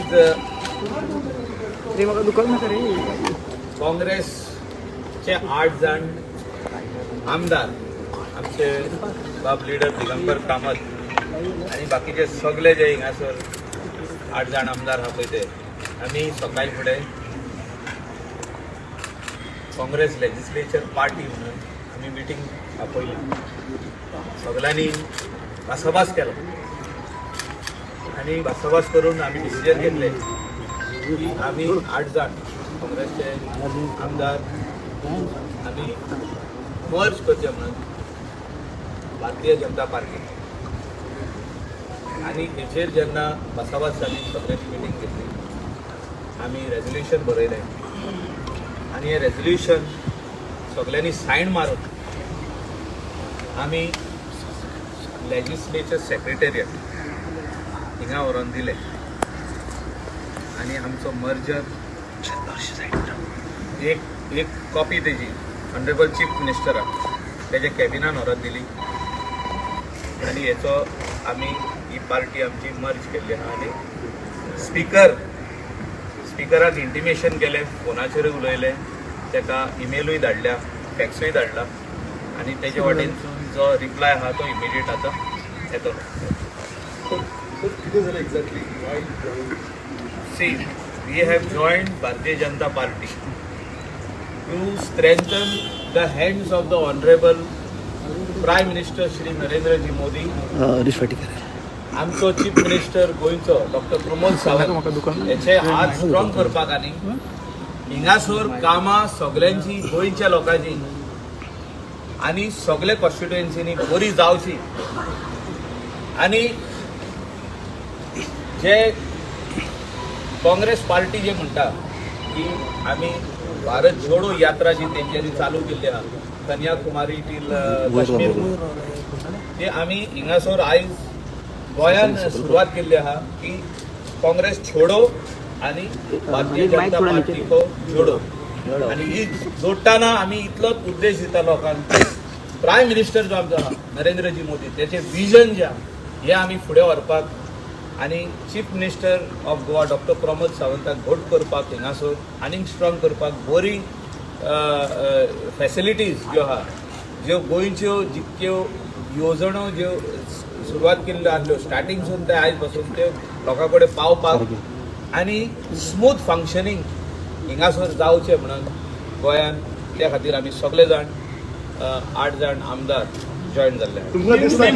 आयज रे, म्हाका दुकान नाका रे. काँग्रेसचे 8 जाण आमदार, आमचे बाब लिडर दिगंबर कामत आनी बाकीचे सगळे जे हिंगासर 8 जाण आमदार आहा पळय, ते आमी सकाळी फुडें काँग्रेस लेजिस्लेचर पार्टी म्हणून आमी मिटींग आपयली. सगळ्यांनी भासाभास केलो आनी भासाभास करून आमी डिसिजन घेतले की आमी 8 जाण काँग्रेसचे आमदार आमी मर्ज करचे म्हणून भारतीय जनता पार्टी. आनी हेचेर जेन्ना भासाभास जाली, सगळ्यांनी मिटींग घेतली, आमी रेजोल्युशन बरयलें आनी हें रेजोल्युशन सगळ्यांनी सायन मारून आमी लेजिस्लेचर सेक्रेटेरियट हिंगा व्हरोन दिलें आनी आमचो मर्जर एक एक कॉपी तेजी ऑनरेबल चीफ मिनिस्टराक तेज्या कॅबिनान व्हरोन दिली आनी हेचो आमी ही पार्टी आमची मर्ज केल्ली आहा. आनी स्पिकराक इंटिमेशन केलें, फोनाचेरूय उलयलें, ताका इमेलूय धाडल्या, फॅक्सूय धाडला आनी तेजे वाटेनसून जो रिप्लाय आहा तो इमिडिएट आतां येतलो. सर, कितें जालें exactly? Why? See, we have joined Bharatiya Janata Party to strengthen the hands of the Honorable Prime Minister Shri Narendra Ji Modi. आमचो चीफ मिनिस्टर गोंयचो डॉक्टर प्रमोद सावंत म्हाका दुकान हेचे हात स्ट्रॉंग करपाक आनी हिंगासर कामां सगल्यांची, गोंयच्या लोकांची आनी सगळे कॉन्स्टिट्युएन्सीनी बरी जावची आनी जे काँग्रेस पार्टी जे म्हणटा की आमी भारत जोडो यात्रा जी तेंच्यांनी चालू केल्ली आहा, कन्याकुमारी टील काश्मीर, ते आमी हिंगासर आयज गोंयान सुरवात केल्ली आहा की काँग्रेस छोडो आनी भारतीय जनता पार्टी को जोडो. आनी ही जोडटाना आमी इतलोच उद्देश दिता लोकांक, प्रायम मिनिस्टर जो आमचो आहा नरेंद्रजी मोदी, तेचे विजन जे आहा हे आमी फुडें व्हरपाक आनी chief minister of Goa doctor Pramod सावंताक घट करपाक, हिंगासर आनीक स्ट्रॉंग करपाक, बरी फॅसिलिटीज ज्यो आहा, ज्यो गोंयच्यो जितक्यो येवजण्यो ज्यो सुरवात केल्ल्यो आसल्यो स्टार्टिंगसून ते आयज पासून, त्यो लोकां कडेन पावपाक आनी स्मूथ फंक्शनींग हिंगासर जावचें म्हणून गोंयान, त्या खातीर आमी सगळे जाण 8 जाण आमदार जॉयन जाल्ले आहात. तुमकां दिसता